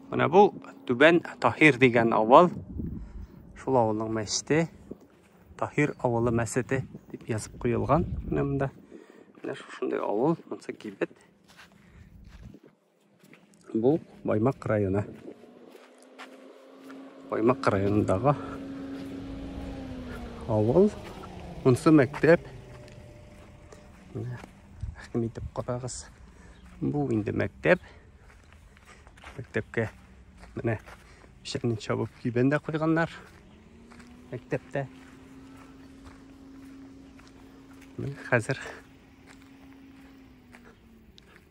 Менә бу Түбән Таһир дигән авыл. Шул авылның мәчете. Таһир авылы мәчете дип язып куелган. Менә монда. Менә шушындый авыл, монысы кибет. Бу Баймак районы. Баймак районындагы авыл. Монысы мәктәп. Менә рәхим итеп карагыз. Бу инде мәктәп. Мәктәпкә менә печәнне чабып кибән дә куйганнар. Мәктәптә. Менә хәзер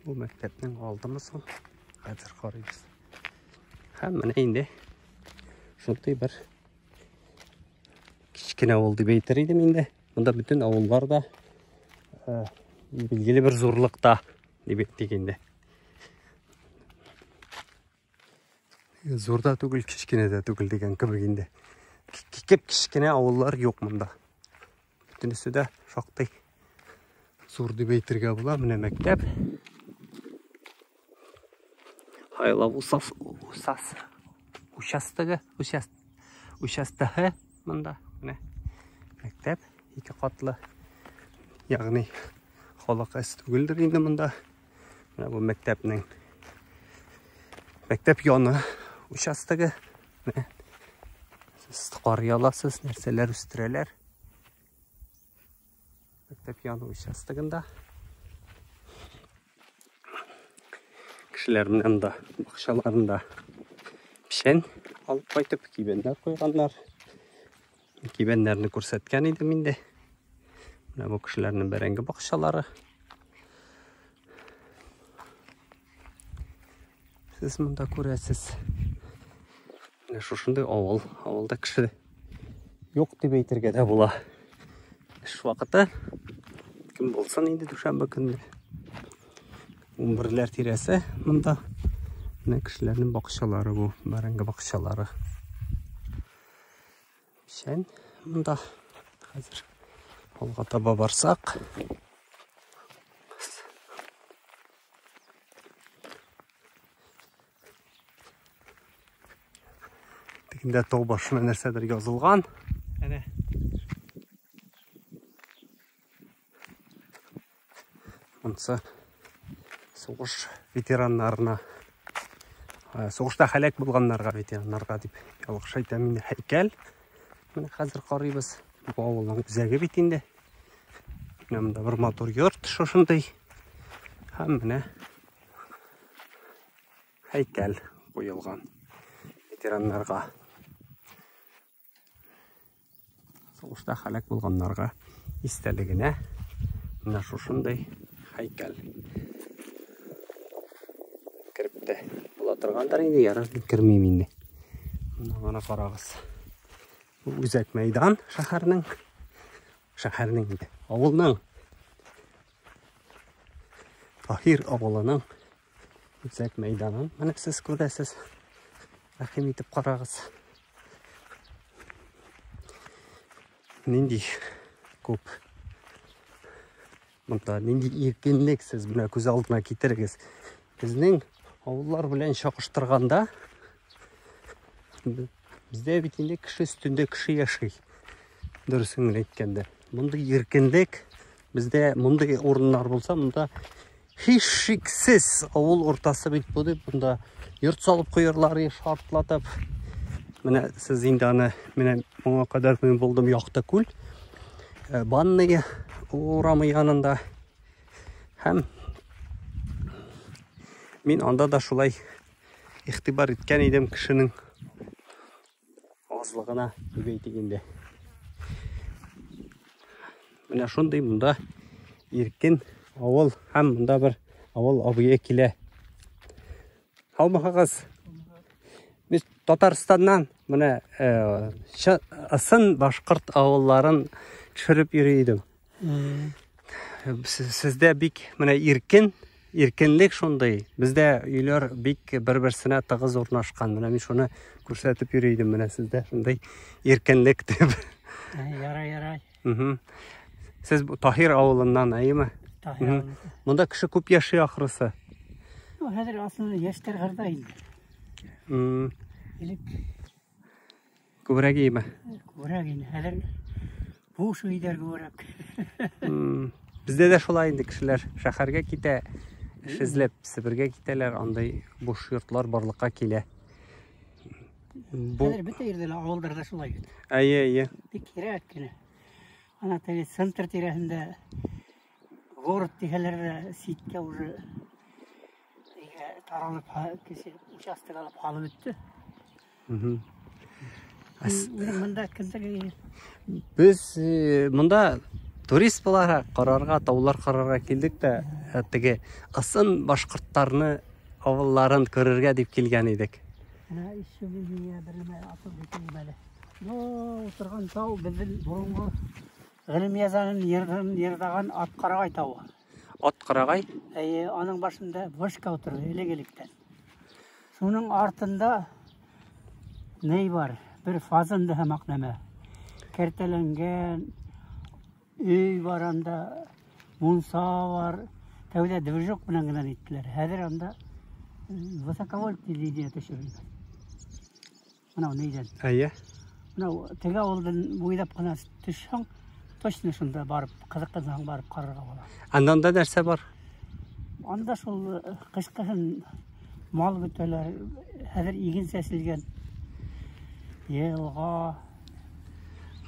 бу мәктәпнең алдымы соң? Хәзер карыйбыз. Һәм менә инде шундый бер кечкенә авыл дип әйтер идем инде. Монда бөтен авыллар да э, билгеле бер зурлыкта дип әйтик инде. Зур да түгел, кечкенә дә түгел дигән кебек инде. Кип кечкенә авыллар юк монда. Бөтенесе дә шактый зур дип әйтергә була. Менә мәктәп. Хайлау усас, усас, участогы, участ, участогы монда. Менә мәктәп ике катлы. Ягъни халык әз түгелдер инде монда. Менә бу мәктәпнең мәктәп яны участогы. Менә сез карый аласыз, нәрсәләр үстерәләр. Мәктәп яны участогында. Кешеләр менә монда бакчаларында печән алып кайтып кибәннәр куйганнар. Кибәннәрне күрсәткән идем инде. Менә бу кешеләрнең бәрәңге бакчалары. Сез монда күрәсез. Менә шушындый авыл. Авылда кеше юк дип әйтергә дә була. Эш вакыты. Кем булсын инде дүшәмбе көнне. 11-ләр тирәсе монда. Менә кешеләрнең бакчалары бу, бәрәңге бакчалары. Печән монда. Хәзер алга таба барсак. Тегендә тау башына нәрсәдер язылган. Әнә. Монысы сугыш ветераннарына, э, сугышта һәлак булганнарга ветераннарга дип ялгыш әйтәм инде һәйкәл. Менә хәзер карыйбыз. Бу авылның үзәге бит инде. Менә монда бер матур йорт шушындый. Һәм менә һәйкәл куелган ветераннарга. Сугышта һәлак булганнарга истәлегенә менә шушындый һәйкәл. Кереп тә була торгандыр инде, ярар, мин кермим инде. Менә моны карагыз. Бу үзәк мәйдан шәһәрнең. Шәһәрнең инде, авылның. Таһир авылының үзәк мәйданын менә сез күрәсез. Рәхим итеп карагыз. Нинди күп. Монда нинди иркенлек сез менә күз алдына китерегез. Безнең авыллар белән чагыштырганда бездә бит инде кеше өстендә кеше яши. Дөресен генә әйткәндә. Мондый иркенлек бездә мондый урыннар булса, монда һичшиксез авыл уртасы бит бу дип, монда йорт салып куярлар, шартлатып. Менә сез инде аны, менә моңа кадәр мин булдым Якты күл, э, Банный урамы янында. Һәм мин анда да шулай игътибар иткән идем кешенең азлыгына дип әйтик инде. Менә шундый монда иркен авыл һәм монда бер авыл абые килә. Һаумыһыгыз? Без Татарстаннан менә э, ысын башкорт авылларын төшереп йөри идем. Сездә бик менә иркен, иркенлек шундый. Бездә өйләр бик бер-берсенә тыгыз урнашкан. Менә мин шуны күрсәтеп йөри идем. Менә сездә шундый иркенлек дип. Ярай, ярай. Сез Таһир авылыннан, әйеме? Таһир авылы. Монда кеше күп яши ахрысы. Ну, хәзер асылында яшьтәр кырда инде. Элек Күбрәк иеме? Күбрәк инде. Хәзер буш өйләр күбрәк. Бездә дә шулай инде кешеләр шәһәргә китә, эш эзләп Себергә китәләр, андый буш йортлар барлыкка килә. Бу... Хәзер бөтә җирдә лә авылларда шулай бит. Әйе, әйе. Бик кирәк кенә. Ана теге центр тирәсендә город дигәннәр дә читкә уже таралып кеше участок алып калып бетте. Үзең монда кемдер Без э, монда турист буларак карарга, таулар карарга килдек тә, э, теге ысын башкортларны авылларын күрергә дип килгән идек. Менә еще мин миңа бер нәмә атып әйтәм әле. Ну, утырган тау безнең борынгы Гыйлемязанын ердын ердаган Аткарагай тавы. Аткарагай? Әйе, аның башында вышка утырды элек-электән. Шуның артында ней бар, бер фазенда һәмак нәмә. Кәртәләнгән өй бар анда, мунса бар. Тәүдә движок белән генә иттеләр. Хәзер анда высоковольтный линия төшерелгән. Менә нидән. Әйе. Менә теге авылдан буйлап кына төшсәң, точно шунда барып, кызыксаң барып карарга була. Анда анда нәрсә бар? Анда шул э, кышкысын мал көтәләр, хәзер иген сәселгән. Елга.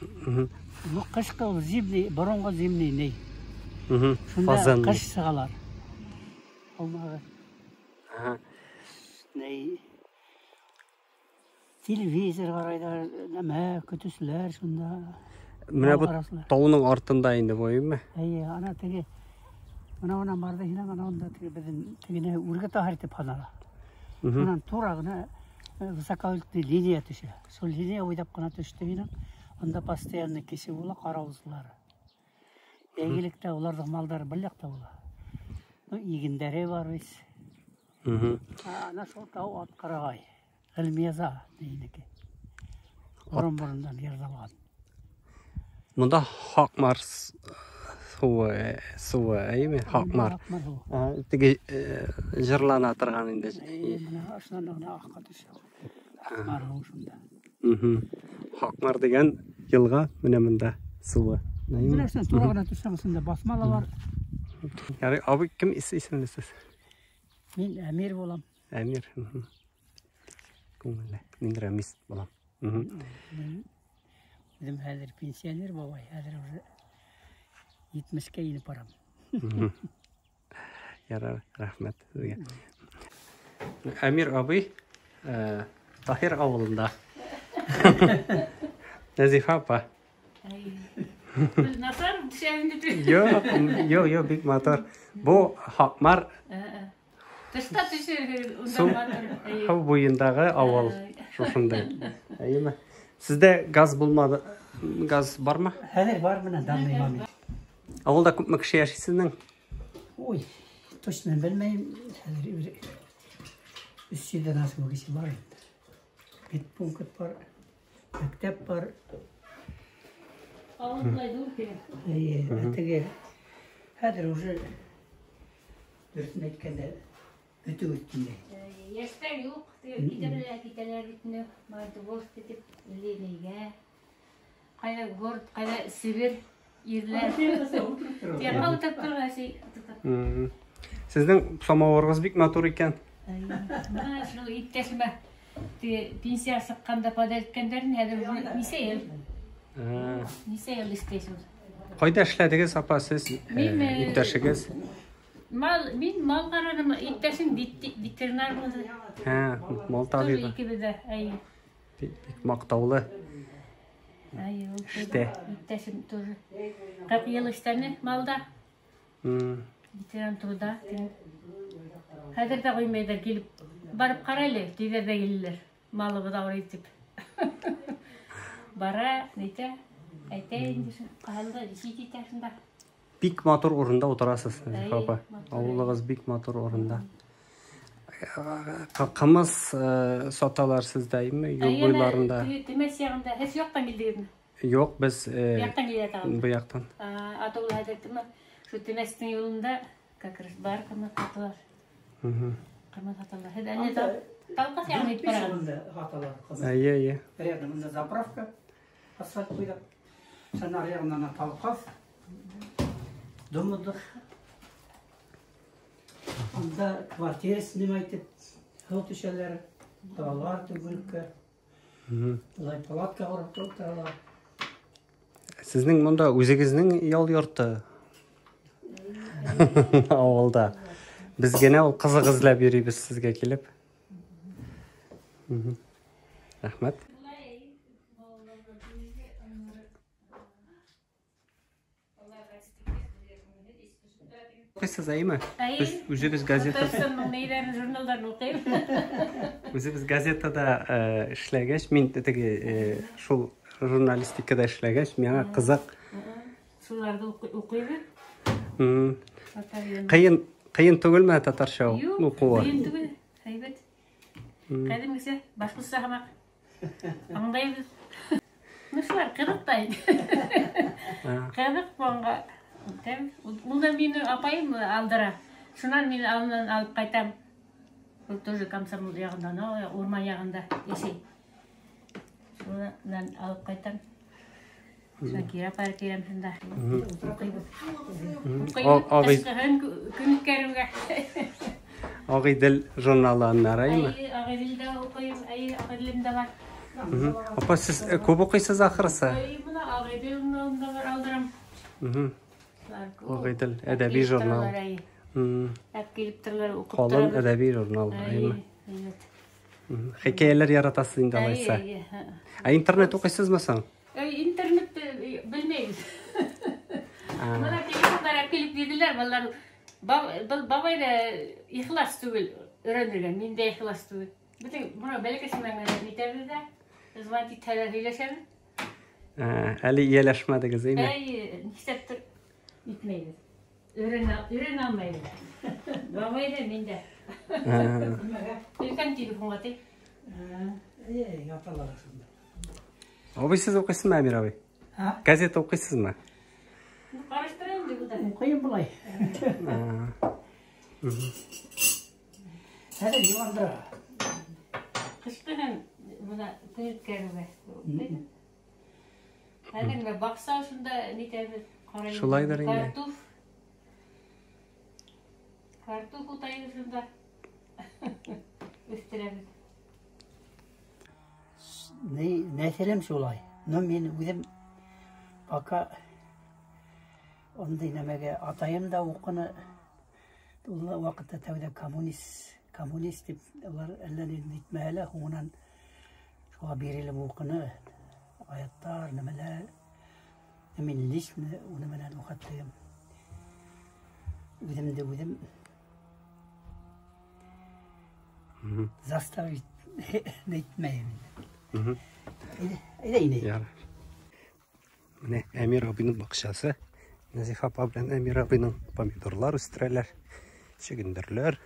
Бу кышкы ул зимний, борынгы зимний ни. Шунда кыш чыгалар. Алмагы. Ага. Ни Телевизор карайлар, нәмә көтүчеләр шунда. Менә бу тауның артында инде бу, әйеме? Әйе, ана теге менә ана барды һина, ана анда теге безнең тегене Үрге Таһир дип санала. Шуннан тура гына э, высоковольтный линия төшә. Шул линия буйлап кына төште һина. Анда постоянно кеше була, каравылчылар. Әйгелектә уларның малдары бер якта була. Ну, игендәре бар бит. Ана шул тау Аткарагай. Гыйльмияза дигәнеке. Борын-борыннан ярдалган. Монда Хакмар суы, э, суы, әйеме? Хакмар. Теге э, җырлана торган инде. Менә шуннан гына акка төшә. Хакмар суы шунда. Хакмар дигән елга менә монда суы. Менә шуннан тура гына төшсәң, шунда басма ла бар. Ярый, абый, кем исемле сез? Мин Әмир булам. Әмир. Күңелле. Мин Рамис булам. Үзем хәзер пенсионер бабай, хәзер уже 70-кә инеп барам. Ярар, рәхмәт сезгә. Әмир абый э, Таһир авылында. Нәзифә апа. Начар төшә инде. Юк, юк, юк, бик матур. Бу Хакмар Тышта төшер, Су һау буендагы авыл шушындай. Әйеме? Сездә газ булмады. Газ бармы? Хәзер бар менә данный момент. Авылда күпме кеше яши сезнең? Ой, точно белмәйм. Хәзер бер 300 дән ашык кеше бар инде. Медпункт бар, мәктәп бар. Авыл болай зур кирәк. Әйе, теге хәзер уже Дөресен әйткәндә, бетү өстендә. Яшьләр юк, китәләр, китәләр бит инде. Магнитогорск дип, Ленигә. Кайда город, кайда Себер ирләр. Тияка утырып торган шей. Сезнең самавырыгыз бик матур икән. Менә шул иптәшемә пенсия чыкканда подарить иткәннәрен хәзер уже ничә ел. Ничә ел эшләй шул. Кайда эшләдегез, апа, сез, Мин, э, иптәшегез? Мал, мин мал карадым, иптәшем ветеринар булды. Һә, мал табибы. Икебез дә, әйе. Бик, бик мактаулы. Әйе, ул Эштә. Иптәшем тоже. 40 ел эшләде малда. Ветеран труда. Хәзер дә куймыйлар килеп. Барып кара әле, диләр дә киләләр. Малыбыз авырый дип. Бара, нитә, әйтә инде шул. Калды, җит итә шунда. Бик матур урында утырасыз, Нәзифә апа. Авылыгыз бик матур урында. Кымыз э, саталар сездә, име, юл буйларында. Төмәс ягында, һез яктан килдегезме? Юк, без э, Бу яктан килә тагын. Бу яктан. Аты ул хәзер төмә, шул Төмәснең юлында как раз бар кымыз саталар. Кымыз саталар. Һез әллә Талкас ягына итеп барабыз. Аталар. Әйе, әйе. Рядом монда заправка. Асфальт буйлап. Шуннан ягыннан Талкас. Дом отдых. Анда квартира снимать итеп, һәү төшәләр, торалар төнгелеккә. Улай палатка корып торалар. Сезнең монда үзегезнең ял йорты авылда. Без генә ул кызык эзләп йөрибез сезгә килеп. Рәхмәт. Укыйсыз, әйеме? Әйе. Без үзебез газета Татарстанның нәйләрен, журналларын укыйм. Үзебез газетада эшләгәч, мин теге шул журналистикада эшләгәч, миңа кызык. Шуларны укыйбыз. Татар елын. Кыен, кыен түгелме татарча Юк, укуы? кыен түгел. Әйбәт. Кадимгечә башкортча һаман аңлайбыз. Ну шулар кызык та инде. Кызык моңа. Ул да мине апаем алдыра. Шуннан мин аннан алып кайтам. Ул тоже комсомол ягында, но урман ягында яши. Шуннан алып кайтам. Шуннан кире апарып киләм шунда. Укыйбыз. Укыйбыз. Кышкы көн үткәрүгә. Агыйдел журналы аннары, әйеме? Әйе, Агыйделдә укыйм, әйе, Агыйделем дә бар. Апа, сез күп укыйсыз ахрысы? Әйе, менә Агыйдел журналын да бар, алдырам. Агыйдел әдәби журнал. Әп килеп торалар, укып Калын торабыз. әдәби журнал, әйеме? Әйе, Хикәяләр яратасыз инде алайса. әйе. Ә интернет укыйсызмы соң? Интернет белмәйбез. Менә телефоннар әп килеп бирделәр, балалар. Был бабай да ихлас түгел өйрәнергә, мин дә ихлас түгел. Бөтен моны бәләкәсеннән генә нитәбез дә, звонить итәләр, сөйләшәбез. Әле ияләшмәдегез, әйме? Әй, нишләптер итмәйбез. Өйрәнә алмайбыз. Бабай да, мин дә. Өлкән телефонга тик. Әйе, яталар шунда. Абый, сез укыйсызмы, Әмир абый? Газета укыйсызмы? Караштыра инде бу да. Укыйм болай. Хәзер юандыра. Кышкы һәм менә көн үткәрүгә. Хәзер менә бакса шунда нитәбез, карайбыз. Шулайдыр инде. Картуф. Картуф утайбыз шунда. Үстерәбез. Нәселем шулай. Но мин үзем пока андый нәмәгә атаем да укыны. Ул вакытта тәүдә коммунист, коммунист дип алар әллә ни нитмәле, һуңынан шуңа бирелеп укыны. Аяттар, нәмәләр. Мин лично уны менән укыттым. Үзем дә үзем заставить нитмәйм. Әйдә инде. Ярар. Менә Әмир абыйның бакчасы. Нәзифә апа белән Әмир абыйның помидорлар үстерәләр, чөгендерләр.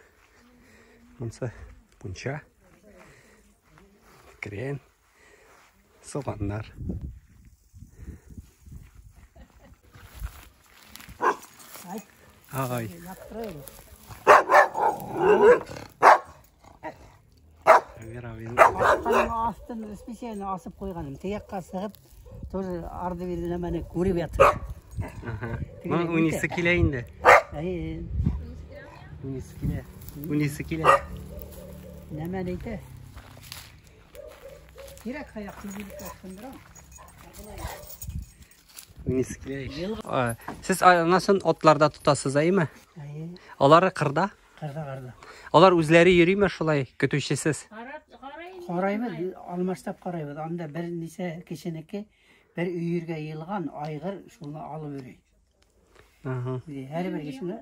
Монсы пунча, крен, суганнар. Ай. Әмир абыйның Бакчаның астын специально асып куйганым. Теякка сыгып, тоже арды бирде нәмәне күреп ятыр. Моның унисы килә инде. Әйе. Унисы килә. Унисы килә. Нәмәне әйтә. Кирәк аяк тизелеп яткандыра. Унисы килә. Сез аннан соң атларда тотасыз, әйеме? Әйе. Алары кырда? Кырда, кырда. Алар үзләре йөриме шулай, көтүчесез? Карайбыз, алмаштап карайбыз. Анда бер ничә кешенеке бер өергә йыелган айгыр шуны алып йөри. Һәрбер кешенең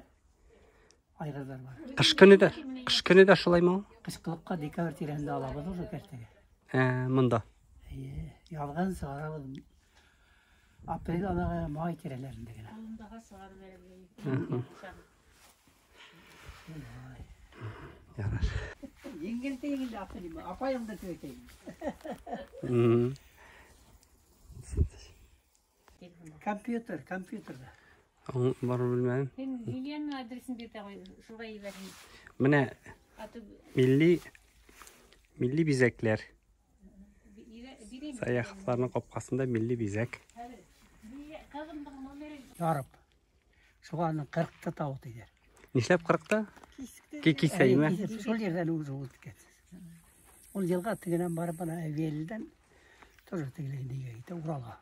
айгырлар бар. Кыш көне дә, кыш көне дә шулаймы ул? Кышкылыкка декабрь тирәсендә алабыз уже кәртәгә. Монда. Әйе, ялган чыгарабыз. Апрель анагы май тирәләрендә генә. Ярар. Еңгел дә еңгел апрель, апаем да дип әйтәйем. Компьютер, компьютерда. Бар белмәдем. Мин Лилиянның адресын бирде, шуңа җибәрдем. Менә милли Милли бизәкләр. Саяховларның капкасында милли бизәк. Ярып. Шуга аны кырыкты тау диләр. Нишләп кырыкта? Кисәйме? Шул ердән уже үткән. Ул елга тегеннән барып ана Әвияледән тоже тегеләй нигә китә Уралга.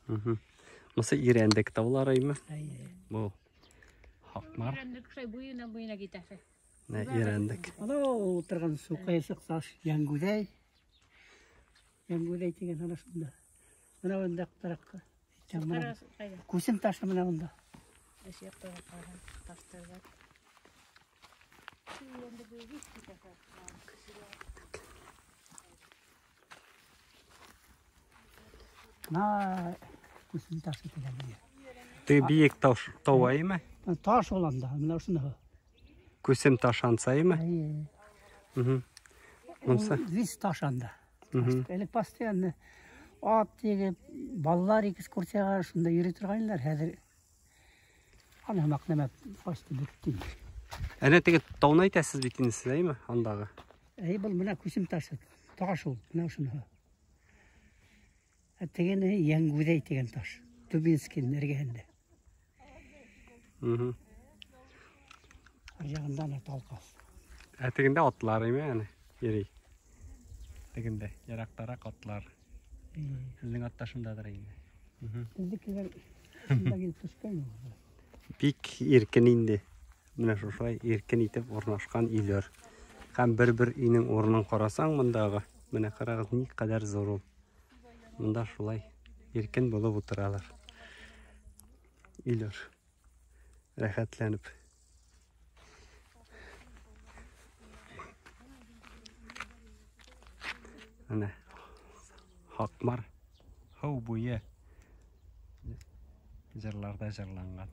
Монысы Ирәндек таулары име? Әйе. Бу Хакмар. Ирәндек шулай буена буена китә. Менә Ирәндек. Ана утырган су кайсык таш Янгүдәй. Янгүдәй дигән ана шунда. Менә монда таракка. Күсем ташы менә монда. На күсем ташы дигән җир. Теге биек таш тау әйме? Таш ул анда, менә шунда. Күсем таш анса әйме? Әйе. Монысы? Вис таш анда. Элек постоянно ат егеп, балалар экскурсияга шунда йөри торганнар. Хәзер аны һамак нәмә фашты бетте. Әнә теге тауны әйтәсез бит инде сез, әйме? Андагы. Әй, был менә күсем ташы. Таш ул, менә шуны. Ә тегене Янгүдәй дигән таш. Дубинскийның эргәһендә. Ар ягында ана Талкас. Ә тегендә атлар әйме әнә йөри. Тегендә ерактарак атлар. Сезнең ат та шундадыр инде. Безнекеләр шунда килеп төшкән ул. Бик иркен инде. Менә шушылай иркен итеп урнашкан өйләр. Һәм бер-бер өйнең урынын карасаң мондагы, менә карагыз никадәр зур ул. Монда шулай иркен булып утыралар. Өйләр. Рәхәтләнеп. Менә Хакмар һау буе җырларда җырланган.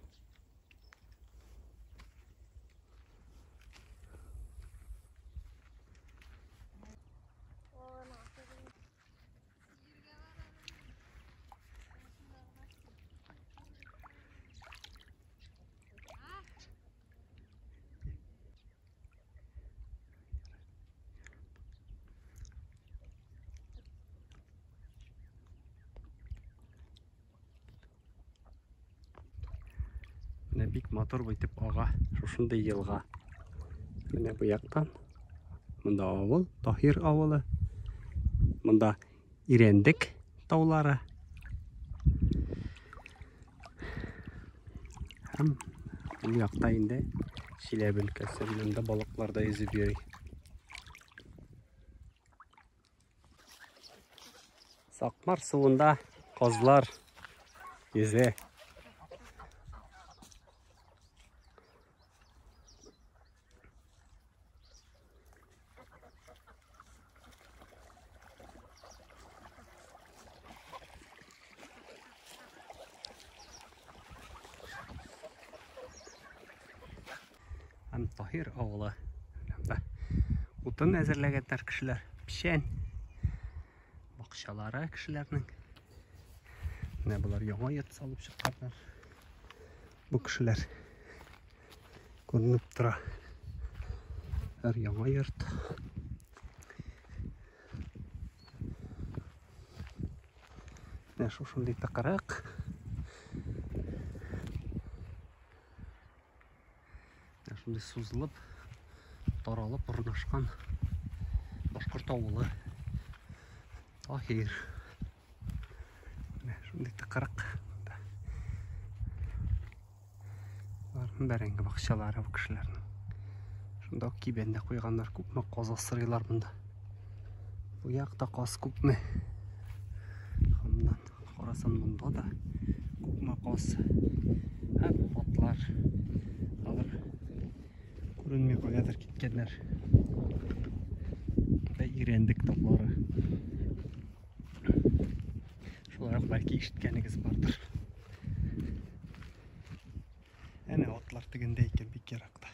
Менә бик матур итеп ага шушындый елга. Менә бу яктан монда авыл, Таһир авылы. Монда Ирәндек таулары. Һәм бу якта инде Чиләбе өлкәсе. Монда балыклар да йөзеп йөри. Сакмар суында казлар йөзә. Һәм Таһир авылы. Монда утын әзерләгәннәр кешеләр. Печән. Бакчалары кешеләрнең. Менә болар яңа йорт салып чыкканнар. Бу кешеләр күренеп тора. Һәр яңа йорт. Менә шушындый тыкрык. Менә шундый сузылып, таралып урнашкан башкорт авылы. Таһир. Менә шундый тыкрык. Боларның бәрәңге бакчалары бу кешеләрнең. Шунда ук кибән дә куйганнар, күпме каз асрыйлар монда. Бу якта каз күпме. Моннан карасаң монда да күпме каз. Һәм атлар. Алар күренми каядыр киткәннәр. Монда Ирәндек таулары. Шулай ук бәлки ишеткәнегез бардыр. Әнә атлар тегендә икән, бик еракта.